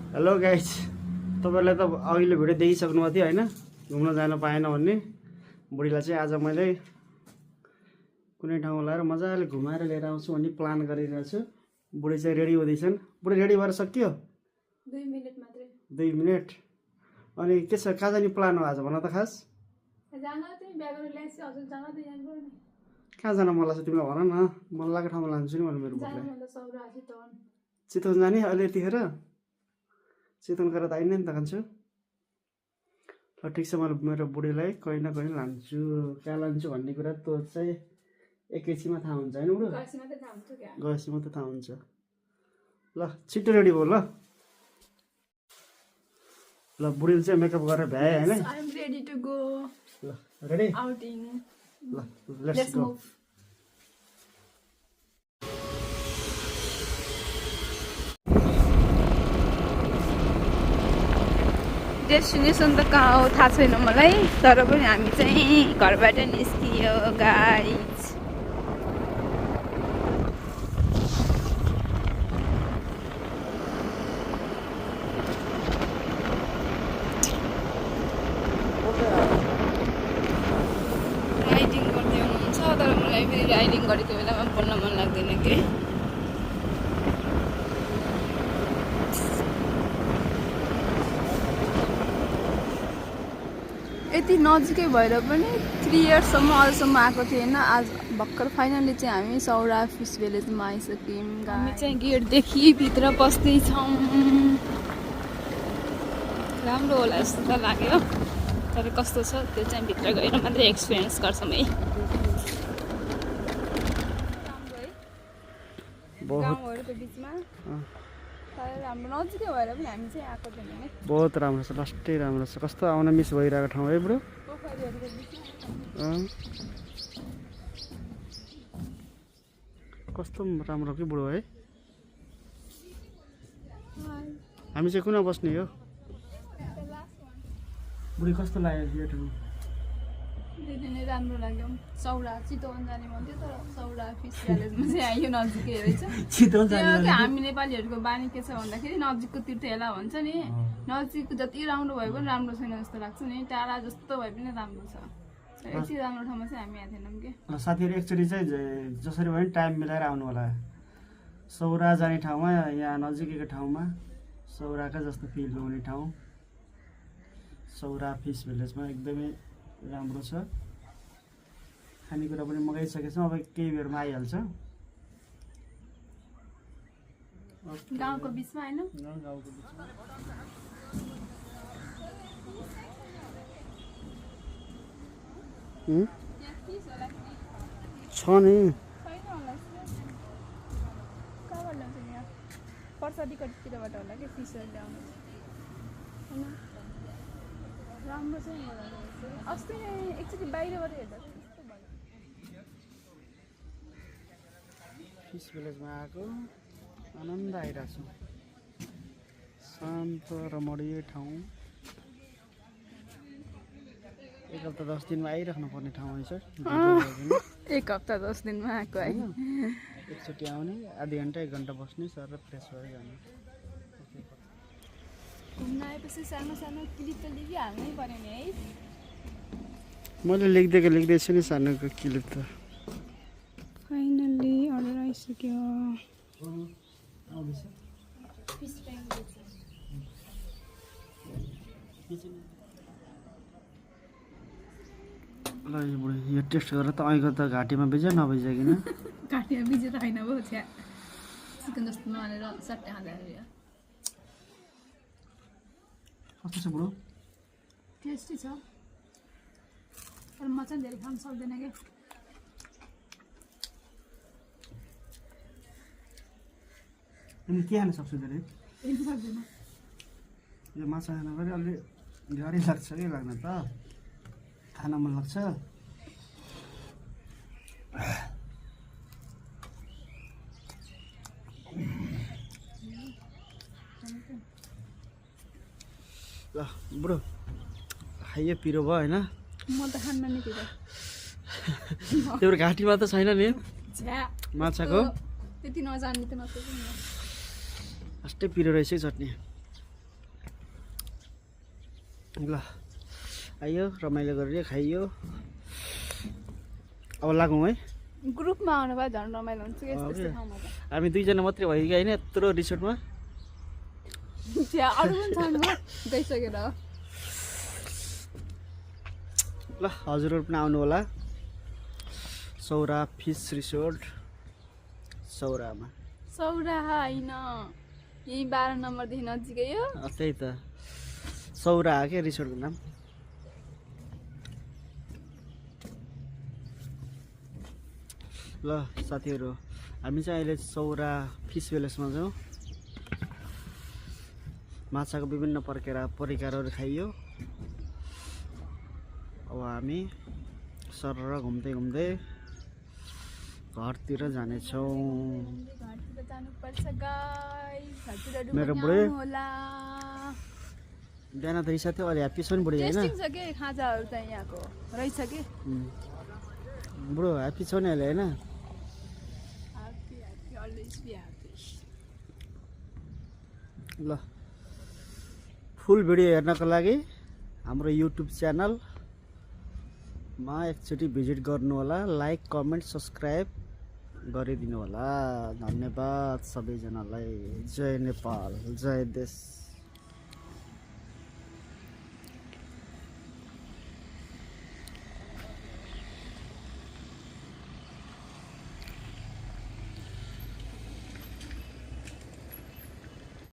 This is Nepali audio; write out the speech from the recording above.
हेलो गाइस, तपाईहरुलाई त अघिल्लो भिडियो देखिसक्नुभएको थियो हैन, घुम्न जान पाएन भन्ने। बुढीलाई चाहिँ आज मैले कुनै ठाउँमा लाएर मजाले घुमाएर लिएर आउँछु भन्ने प्लान गरिरहेको छु। बुढी चाहिँ रेडी हुँदैछन्। बुढी रेडी भएर सकियो? 2 मिनेट मात्रै। 2 मिनेट। अनि के छ, कहाँ जाने प्लान हो आज भन त खास? जान तिमी ब्यागहरु ल्याएपछि हजुर जान त जानु पर्यो नि। कहाँ जान मन लाग्छ तिमीलाई भन न, मन लागेको ठाउँमा लान्छु नि मैले मेरो बुढीलाई। जानु भन्दा सौरा चितवन। चितवन जाने अहिले यतिखेर? चितवन गरेर त आइन नि त कान्छु। ल ठिक छ, मैले मेरो बुढीलाई कहीँ न कहीँ लान्छु। कहाँ लान्छु भन्ने कुरा त चाहिँ एकैछिनमा थाहा हुन्छ हैन बुढो? गएपछि मात्रै थाहा हुन्छ क्या। गएपछि मात्रै थाहा हुन्छ। ल छिटो रेडी भयो ल। ल बुढीले चाहिँ मेकअप गरेर भ्याए हैन? I am ready to go. ल रेडी? आउटिङ। ल लेट्स गो। डेस्टिनेसन त कहाँ हो थाहा छैन मलाई, तर पनि हामी चाहिँ घरबाट निस्कियो गाडी। राइडिङ गर्दै हुनुहुन्छ, तर मलाई फेरि राइडिङ गरेको बेलामा बोल्न मन लाग्दैन के। यति नजिकै भएर पनि 3 इयर्ससम्म अझसम्म आएको थिएन। आज भर्खर फाइनली चाहिँ हामी सौरा फिस भिलेजमा आइसक्यौँ। हामी चाहिँ गेटदेखि भित्र पस्दैछौँ। राम्रो होला जस्तो त लाग्यो, तर कस्तो छ त्यो चाहिँ भित्र गएर मात्रै एक्सपिरियन्स गर्छौँ है। गाउँहरूको बिचमा राम्रो नजिकै भएर पनि हामी चाहिँ आएको थियौँ है। बहुत राम्रो छ, लास्टै राम्रो छ। कस्तो आउन मिस भइरहेको ठाउँ है ब्रो। पोखरीहरूको बिचमा कस्तो राम्रो कि बुढो है। हामी चाहिँ कुन बस्ने हो? बुढी कस्तो लाग्यो यो ठाउँ? धेरै नै राम्रो लाग्यो। सौरा चितवन जाने मन थियो, तर सौरा फिस भ्यालेजमा चाहिँ आयो नजिकै रहेछ। चितवन त्यो जाने कि हामी नेपालीहरूको बानी के छ भन्दाखेरि नजिकको तीर्थयाला भन्छ नि, नजिकको जति राम्रो भए पनि राम्रो छैन जस्तो लाग्छ नि, टाढा जस्तो भए पनि राम्रो छ। यति राम्रो ठाउँमा चाहिँ हामी आएको थिएनौँ कि। साथीहरू एकचोटि चाहिँ जसरी भयो नि टाइम मिलाएर आउनु होला। सौरा जाने ठाउँमा, यहाँ नजिकैको ठाउँमा सौराका जस्तो फिल हुने ठाउँ सौरा फिस भिलेजमा एकदमै राम्रो छ। खानेकुरा पनि मगाइसकेको छौँ, अब केही बेरमा आइहाल्छ। गाउँको बिचमा होइन, गाउँको बिचमा छ नि। कहाँबाट ल्याउँछ नि यहाँ? पर्सादीकतिरबाट होला कि फिसहरू ल्याउनु होइन। राम्रो चाहिँ अस्ति एकचोटि बाहिरबाट हेर्दा चाहिँ त्यस्तो भयो। फिस भिलेजमा आएको आनन्द आइरहेको छ। शान्त रमणीय ठाउँ। 1 हप्ता 10 दिनमा आइराख्नु पर्ने ठाउँ है सर। 1 हप्ता 10 दिनमा आएको है। एकचोटि आउने, आधी घन्टा 1 घन्टा बस्ने सर र फ्रेस भएर जाने। घुम्न आएपछि सानो सानो क्लिप त लेखिहाल्नै पर्यो नि है। मैले लेख्दैछु नि सानो क्लिप त। फाइनल्ली अर्डर आइसक्यो। ल यो टेस्ट गरेर त अहिलेको त घाँटीमा बिजा नबिजा किन? घाँटीमा बिजे त होइन भयो चिया चिकन जस्तो नहालेर सट्टै खाँदा कस्तो छ बुढो? टेस्टी छ, तर म चाहिँ धेरै खान सक्दैन क्या। तिमी के खान सक्छौ धेरै? हेर्नु सक्दैन। यो माछा खान पनि अलि गाह्रै लाग्छ कि लाग्न त? खान मन लाग्छ। ल बुढो खाइयो, पिरो भयो होइन? म त खान्न नि पिरो। त्यो घाँटीमा त छैन नि माछाको? त्यति नजान्ने त नसोच्नु न। अस्टै पिरो रहेछ है चटनी। ल आइयो रमाइलो गरेर खाइयो अब लागौँ है ग्रुपमा आउनु भए झन् रमाइलो हुन्छ कि यस्तो यस्तो ठाउँमा त हामी दुईजना मात्रै भयो कि होइन यत्रो रिसोर्टमा त्यहाँ अरू पनि छन् गइसकेर ल हजुरहरू पनि आउनु होला सौरा फिस रिसोर्ट सौरामा सौराहा होइन यही 12 नम्बरदेखि नजिकै हो त्यही त सौरा के रिसोर्टको नाम ल साथीहरू हामी चाहिँ अहिले सौरा फिस विलेजमा छौँ माछाको विभिन्न परिकारहरू खाइयो अब हामी सरर घुम्दै घुम्दै घरतिर जानेछौँ घरतिर जानुपर्छ गाइस हजुरहरू मेरो पनि बुढी आउनु होला बिहान त रिसा थियो अहिले ह्याप्पी छ नि बुढी होइन टेस्टिङ छ के खाजाहरू चाहिँ यहाँको रहेछ कि बुढो ह्याप्पी छ नि अहिले होइन happy happy always be happy ल फुल भिडियो हेर्नको लागि हाम्रो युट्युब च्यानलमा एकचोटि भिजिट गर्नु होला लाइक कमेन्ट सब्सक्राइब गरिदिनु होला धन्यवाद सबैजनालाई जय नेपाल जय देश